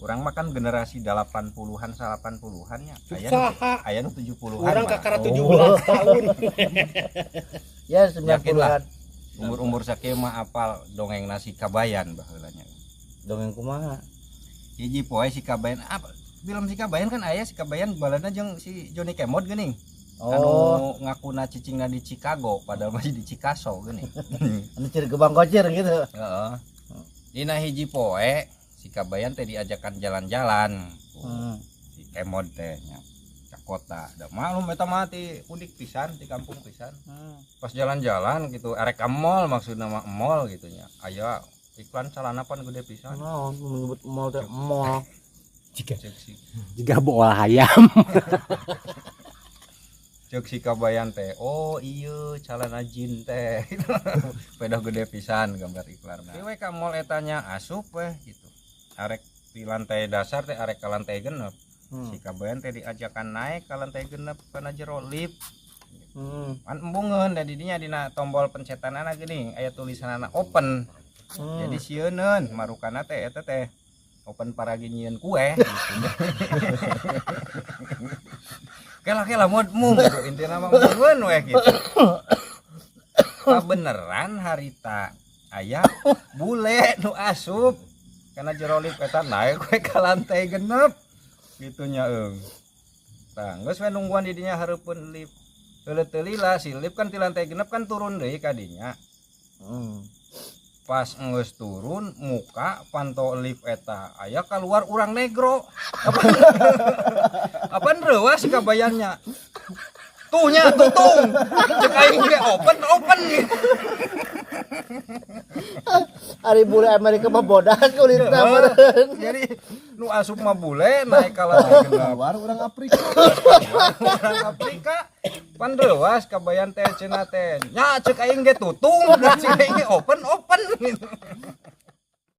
Urang mah kan generasi 80-an, 80-an nya. Aya nu Saha? Aya nu 70-an Urang mah. kakara 17 tahun. Ya, Yakin lah. 90-an. Umur-umur sakieu mah apal dongeng si Kabayan baheula nya. Dongeng kumaha? Hiji poe si Kabayan, apa film si Kabayan kan aya si Kabayan balana jeung si Johnny Kemot geuning. Oh, Anu ngakuna cicingna di Chicago padahal masih di Cikaso geuning. Anu ciri gebang kocir gitu. Heeh. Dina hiji poe si Kabayan teh diajakan jalan-jalan. Si Kemod teh nya ke kota. Da maklum eta mah ti udik pisan, di kampung pisan. Pas jalan-jalan gitu arek ka mall, maksudna mah mall gitu nya. Aya iklan celana pan gede pisan. Naon menyebut mall teh mall. Jika Cek si jika bola hayam. Cek si Kabayan teh, "Oh iya, celana jin teh." Pedah gede pisan gambar iklan. We ka mall eta nya, asup weh gitu. Arek di lantai dasar teh arek ka lantai 6. Si Kabayan teh diajakan naik ka lantai 6 kana jero lift. Pan embungeun da di dinya dina tombol pencetanana geuning aya tulisanana "open". Jadi sieuneun marukana teh eta teh open paragi nyieun kue gitu. Kela kela mod mum gitu intina mah embungeun we gitu. Beneran harita aya bule nu asup kana jero lift eta, naik we ka lantai 6 gitu nya eung. Tah, geus we nungguan di dinya hareupeun lift. Heuleut teu lila si lift kan ti lantai 6 kan turun deui ka dinya. Pas geus turun muka panto lift eta aya keluar urang negro. Apa apaan reuas si Kabayannya. Tuh nya tutung. Cek aing ge "open open" gitu. Ari bule Amerika mah bodas kulitna meureun. Jadi nu asup mah bule naik ka lantai 6. Keluar orang Afrika. Orang Afrika. Pan reuas Kabayan teh cenah teh. Nya cek aing ge tutung, cek aing ge "open open" gitu.